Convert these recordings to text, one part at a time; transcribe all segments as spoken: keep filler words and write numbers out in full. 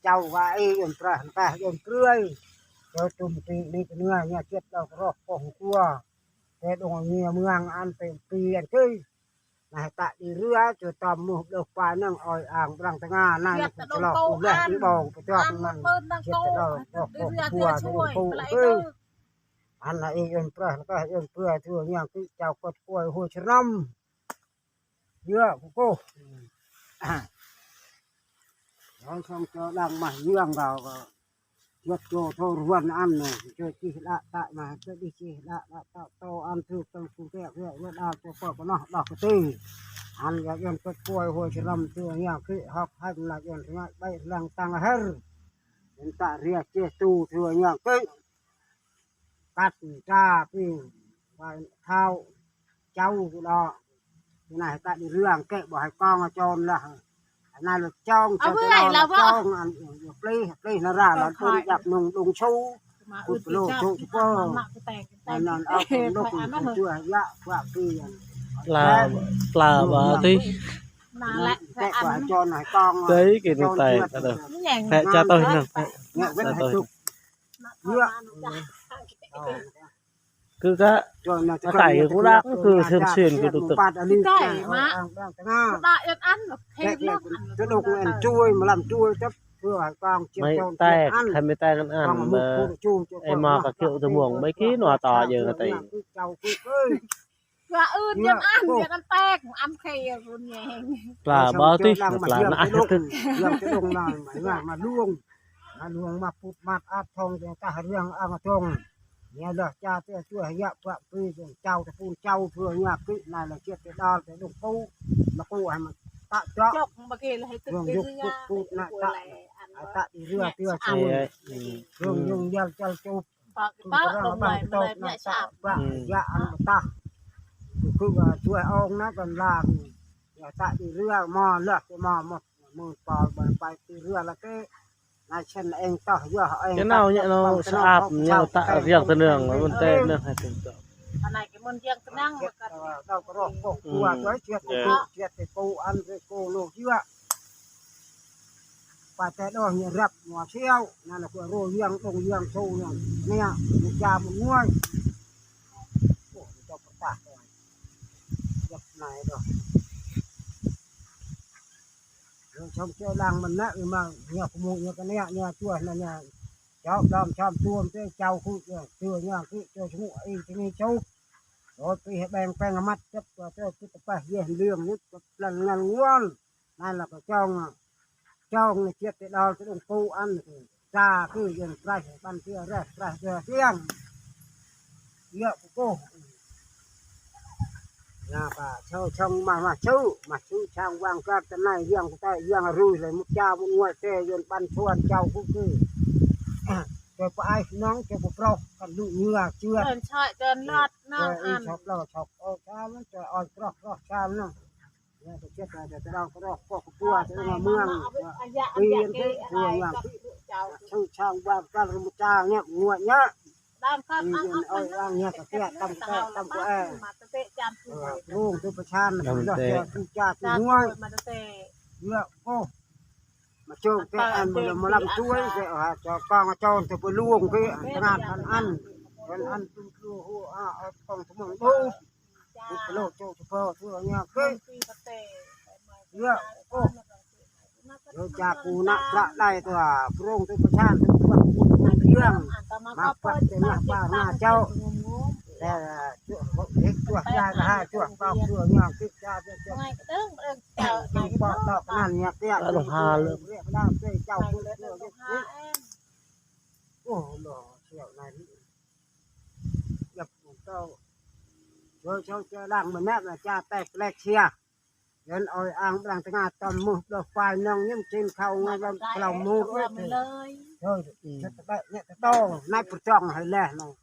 Chau wa e yon prah ntah yon krơi. Chau tum ti ni kenia nya chet lau roh poh tua. Te dong ni mương an pe pi an kơi. Nah tak di rua chu tam muh blok pa nang oi ang brang tanga nang. Chet ku dong chlok ko ku leh an. Di bong pechok nang. Chet lau roh poh tua te dong ko kơi. An na e yon prah ntah yon krơi chu nya ki chau kot koi hu chernam. Yua kukuh. Nong song cho đang mah yuang gao gao. Yuat cho thô ruan ăn nè, cho chi lạ tại mà cho đi chi lạ lạ tạo tô ăn thư tâm cung kẹ kẹ yuat ao cho pơ pơ noh đọc cái tư. Ăn ya yuan kơ kuai hôi chi lâm thư nhang kị họp hành là yuan ngại bảy lăng tăng hер. Yuan ta ria chi tu thư nhang kị. Kat tra pi bai thao chau ku đo. Nai kat di rua ang kek bo hai kong chon lah. Nai lo chong. Ơ, chon bươn lah, lah bươn. Chong ăn pli pli na ra là tung jap nung đung su. Ku plo chu chu po. Ăn ăn ơ nung chu ya ba pi ăn. Pla pla ba ti. Kek bo hai chon hai kong. Ti ki nu tai ta do. Pek cha to hin. Pek cha to hin. Kơ ka, ka kai kơ ku lak kơ sên sên kơ tu tŭk. Kai ma. Ku đa yat ăn, khe lak ăn. Mai tai, khe mai tai ăn ăn, ma, ai ma ka kiu tu muông, mai ki nua ta jơ ka tai. Ka ưn yat ăn, yat ăn tek, ăn khe yat ưn yeng. Pla bao tih, pla na ai tŭk. Yang te dong na, ma, ma luông. Nga luông ma put mat ap thong dong tah riang ang thong. Nia dah cha te chua ya pua pi dong chau te pun chau chua nia ki nai la chiat te dal te dong ku. Ma ku hai ma ta chok. Chok ma ke la hai te. Luông yuk put put na ta. Ai ta di rua tia chua. Luông luông yal chal chup. Pak pak dong lai ma lai nya sap. Ba ya ang ta. Ku ku chua ong na kan lang. Ya ta di rua ma lah te ma ma. Mơ pa ban pai ti rua la ke. Nai chen eng toh yo eng. Ke nau nya nau saap nya ta riang tenang, mơ te nang hai tu. Anai ke mơ riang tenang. Dau ko roh ko kua tu ai chiat ko chiat ko an ko lo jua. Pa te doh nya rap mua siau. Nana ko ro yang dong yang so yang. Nia, nia jam nguai. Oh, nia jam pertah. Jap nai doh. Chong chơ lang mơ nă ma nya kumu nya kenia nya chua na nya. Chau dam cham tuôm te chau khu nya chua nya ki chua chmu i ti ni chau. Ôi pi he beng peng amat chap chua chua ki tepah ye liêng ni chua plan ngan nguan. Nai la ko chong chong ni chiat te dal te dong ku an. Sa kư dân prah ban tia reh prah tia tiang. Yă kukuh. Napa chau chong mah mah chu mah chu chang wang kar te nai yang kutai yang rui lai mut cha mut nguai te dân ban chuan chau ku kư. Te pa ai nong te ku proh kan lu nyua chuan. Dân chọi dân lọt nong ăn. Chop lo chop o cha mut choi oi proh proh cha mut nong. Mà chôn cái ăn mà mà làm chuối cái à, cho con chôn thì bơ luông cái ăn ăn ăn ăn ăn ăn con thì mong bố. Lô chô chô pô chô nya kê. Yă, ô. Yă, cha ku nă prăk đai tua, prong tu pơchan tu pơk pơk pơk yang. Ma păk te nă pa nă chô. Te, chua, hek chua, cha ka ha chua, pok chua nya kê cha chua chua. Chua pok tok nan nya kê. Aduh, hal. Rek dang te chô chua chua chua. Ô, lo, chua nai. Yăp, tâu. Chô chô chô lang mơnep la cha tek lek sia. Dân ôi ang brang tơnga tơm muh bloh pai nong nhâm chin khâu ngơ lăm klâu mur ơi. Chô, chô tơ bek nhẹ tơ tô, nai pơdrong hơi leh nong.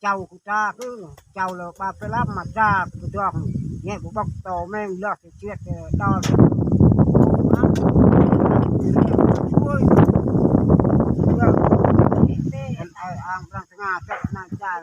Chau ku ta kư, chau lơ ba pê lăm ma ta pơdrong. Nhẹ bu bok tô meng lơ chiet, ơ, đo. Ôi. Dân ôi ang brang tơnga tơ nang cha.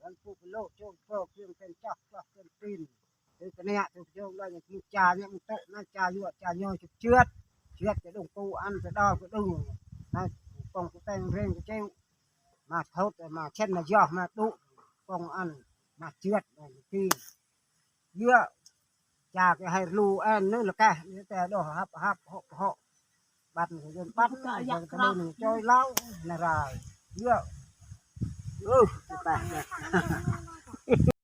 Răng pŭ pơlô̆ chông pơ kiêng ken chah chah ken tin. Tơ kơ nĕ tơ kơ jông lơ ñu cha ñu mŭt tơ na cha yua cha nhoi chŭp chưt. Chưt kơ đung ku ăn kơ đo kơ đung. Na kông kơ teng reng kơ chêu. Mă thôt mă chen mă yoh mă đŭ. Kông ăn mă chưt mă tin. Yua cha kơ hai lu en nư lơ keh nư tơ đôh hăp hăp hŏ hŏ. Băt nư kơ dân băt nư kơ dân kơ đun nư choi lau nư rai. Yua. Ơ, tơ teh.